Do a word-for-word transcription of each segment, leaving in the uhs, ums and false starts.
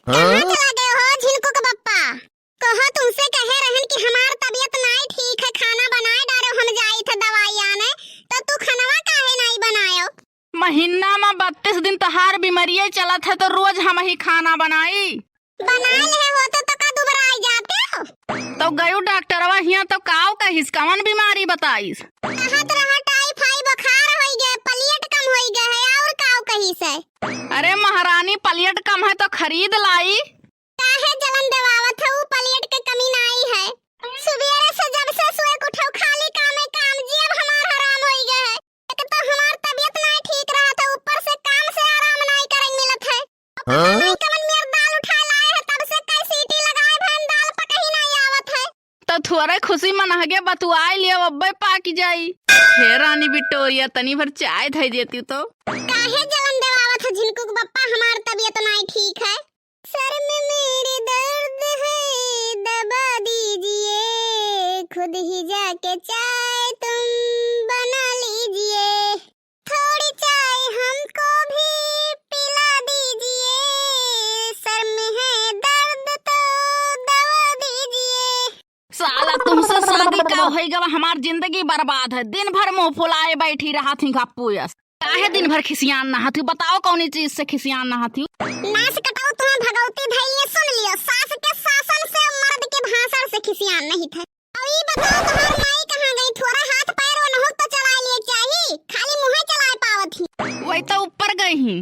कहाँ चला गए हो झिनकू के बप्पा? कहो, तुमसे कहे रहन कि हमार तबियत नाई ठीक है, खाना बनाए डारो, हम जाई थे दवाई आने, तो तू खनवा काहे नाई बनायो? महीना में बत्तीस दिन तहार बीमारिये चलत है, तो रोज हम ही खाना बनाई। बना ले होते तो का दुबराई जाते हो? तो गयू डॉक्टरवा हियां तो काव कहिस, कवन बीमारी बताइस? कहत रहा टाइफाई बुखार होई गए, प्लेट कम होई गए है, और काव कहिस है? अरे महारानी, प्लेट कम है तो खरीद लाई। काहे जलन देवावत है, ऊ प्लेट के कमी नाई है। सुबेरे से जब से सोए के उठो, खाली काम है काम, जियब हमार हराम होई गए है। एक तो हमार तबियत नाई ठीक रहत है, ऊपर से काम से आराम नाई करे मिलत है। अब पता हाँ? नाई कवन मेर दाल उठाए लाए है, तब से कई सीटी लगाए भन दाल पकही नाई आवत है। तो थोड़े खुशी मनहगे बतुआए लियो, अब्बे पाकि जाई। हे रानी विक्टोरिया, तनी भर चाय धई देती तो। काहे जलन देवावत है झिनकू के बप्पा, हमार तबियत नाई ठीक है। सर में मेरे दर्द है, दबा दीजिए, खुद ही जाके चाय तुम बना लीजिए। थोड़ी चाय हमको भी पिला दीजिए, सर में है दर्द तो दवा दीजिए। साला तुमसे शादी का होई गवा, हमार जिंदगी बर्बाद है। दिन भर मुंह फुलाए बैठी रहत ही गप्पू यस। काहे दिन भर खिसियान नहात ही? बताओ कौनी चीज से खिसियान नहात ही? नास कटाऊ तुम्हें भगवती धैलिए सुन लियो, सास के शासन से मर्द के भाषण से खिसियान नहीं थे। अब ई बताओ, तुम्हार माई कहाँ गई? थोड़ा हाथ पैर ओनहु तो चलाए लिए चाही, खाली मुँहे चलाए पावत ही। वही तो ऊपर गई ही।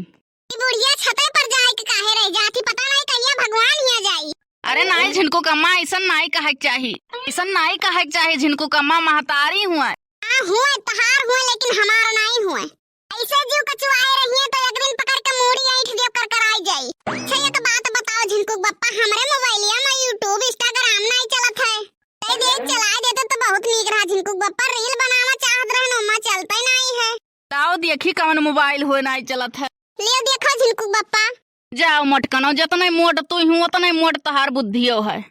ई बुढ़िया छते पर जाए के काहे रह जात ही? पता नहीं कहिया भगवान हिया जाई। अरे नाई झिनकू कम्मा, ऐसन नाई कहे के चाही, ऐसन नाई कहे के चाही। झिनकू कम्मा महतारी हुए। हाँ हुए, तहार हुए, लेकिन हमार नाई हुए। ऐसे जीव कचुआए रहिए तो एक दिन पकड़ के मूड़ी ऐंठ दियो, कर कर आई जाई। अच्छा एक बात बताओ झिनकू बप्पा, हमरे मोबाइलिया में YouTube, Instagram नाई चलत है। कह दे चलाए देते तो बहुत नीक रहा। झिनकू बप्पा reel बनावा चाहत रहन, ओमा चलते नाई है। ताओ देखी कवन मोबाइल होए नाई चलत है। लियो देखो झिनकू बप्पा। जाओ मोटकनो, जतने मोट तू हूँ, उतने मोट तहार बुद्धियो है।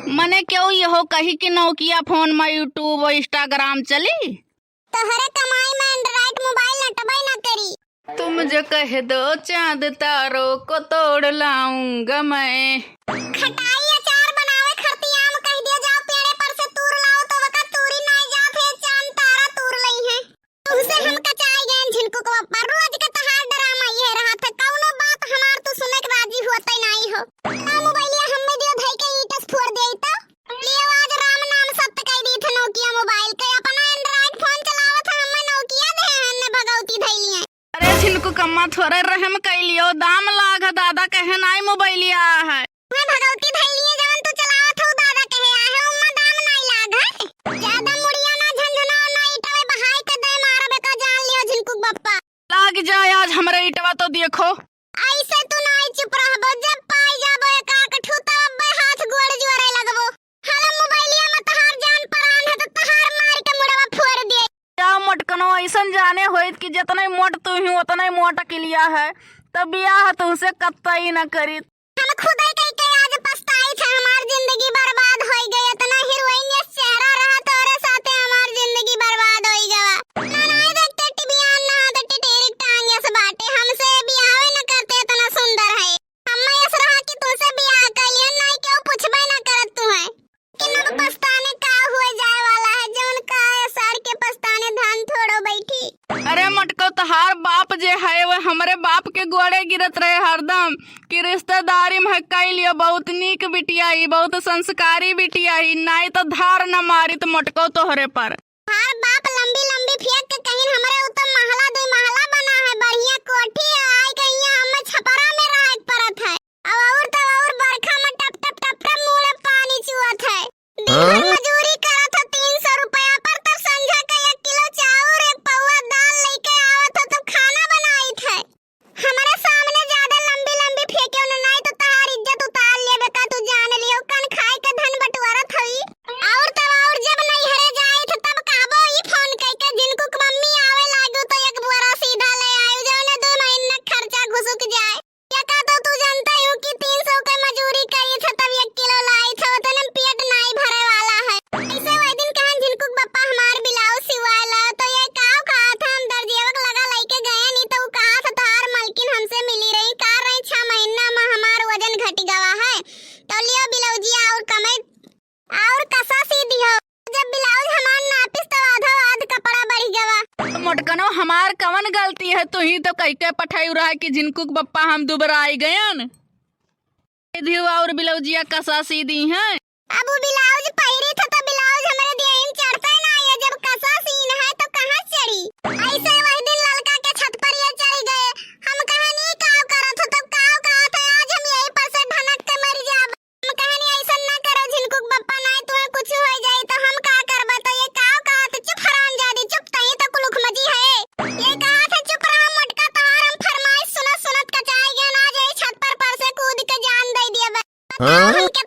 मने केहू यहो कही कि नोकिया फोन में YouTube और Instagram चली? तोहरे कमाई में Android मोबाइल नटबे न करी। तुम जो कह दो चांद तारों को तोड़ लाऊंगा मैं। खटाई अचार बनावे खरती आम कह दिया जाओ पेड़े पर से तूर लाओ तो वका तूरी नाई जात है, चांद तारा तूर लई है। तुमसे हम कचाई गए झिनकू को पर रोज के तहार ड्रामा ये रहा था, कौनो बात हमार तू सुने के राजी होते नाई हो। ना मोबाइलिया हमें दियो धई के ईंट से फोड़ दे तो। लियो आज राम नाम सत्य कह दी थे नोकिया मोबाइल के, अपना Android फोन चलावत है, हमें नोकिया दे हैं, हमने भगवती धई लिए। अरे झिनकू कम्मा थोड़े रहम कई लियो, दाम लाग दादा कहे नाई मोबाइलिया है। मैं भगवती धई लिए जवन तू चलावत हो दादा कहे आहे, उम्मा दाम नाई लाग है। ज्यादा मुड़िया ना झंझनाओ ना ईटवे बहाई के दे मारबे का जान लियो झिनकू बप्पा। लाग जाए आज हमरे ईटवा तो देखो। ऐसे तू नाई चुप रहबो, जब पाई जाबो एक आक ठू तब अब्बे हाथ गोड़ जोरे लगबो। हला मोबाइलिया में तहार जान परान है तो तहार मार के मुड़वा फोड़ दे। जाओ मोटकनो, ऐसन जाने होइत कि जतने मोट तू ही उतने मोट अकिलिया है, तब बियाह तुमसे कतई न करीत। हम खुदे कह के आज पछताई थे, हमार जिंदगी बर्बाद होई गई। इतना हीरोइन यस चेहरा रहा तोरे साथे, हमार जिंदगी बर्बाद होई गवा। ना नाई देखते टीवी आन ना तो टिटेरिक टांग यस बाटे, हमसे बियाहवे न करते, इतना सुंदर है। हम्मे यस रहा कि तुमसे बियाह कर लिया, नाई क्यों पूछबे ना करत तू है। कि अब पछताने का हुए जाए वाला है, जौन का है सार के पछताने धान थोड़ो बैठी। अरे मटको, तहार बाप जे है, वो हमरे बाप के गोड़े गिरत रहे हरदम कि रिश्तेदारी में है, कई लियो, बहुत नीक बिटिया ही, बहुत संस्कारी बिटिया ही, नाई तो धार न मारित मटको तोहरे पर। तहार बाप लंबी लंबी फेंक के कहीं हमरे ऊपर महला दो महला बना है, बढ़िया कोठी है, आई कहीं हमें छपरा में रहे के पड़त है। अब और तो और बरखा में टप टप टप टप मुड़े पानी चुअत है। दिन भर हाँ? मजूरी करत हो तीन सौ रुपया पर, तब संझा के एक किलो चाउर, एक पौवा दाल लेके आवत हो, तब खाना बनाइत है। हमारे सामने ज्यादा लंबी लंबी फेंके न, नहीं तो तहार इज्जत उतार लेबे का, तू जान लियो। कन खाए के धन बटोरत हई। और तब और जब नैहरे जाए थे, तब कहबो ई फोन कइके, "जिनको के मम्मी आवे ला, नो, हमार कवन गलती है? तुही तो कहि के पठायु रहा कि झिनकू के बप्पा हम दुबराइ गयन। ए धियो, और बिलाउजिया कसा सी दिहे? अब उ बिलाउज पहिरी था तो बिलाउज हमरे देहिन चढ़ते ना, ये जब कसा सीन है तो कहाँ चढ़ी? ऐसे वही दिन ललका के छत पर ये चढ़ गए। हम कहनी, "काव करत हो?" तब काव कहत है, "आज हम यही पर से ढनक के मर जाब।" हम कहनी, "ऐसन ना करो झिनकू के बप्पा, नाहीं तुहे कुछ होइ जाई तो हम का करबा?" तो ये काव कहत, "चुप हरामजादी, चुप, तही तो कुलुख मजी है।" ये कहत है, "चुप रहा मोटका, तोहार हम फरमाइश सुनत सुनत कचाई गयन, आज यही छत पर, पर से कूद के जान दे दिए बे।" बताओ, हाँ? हमके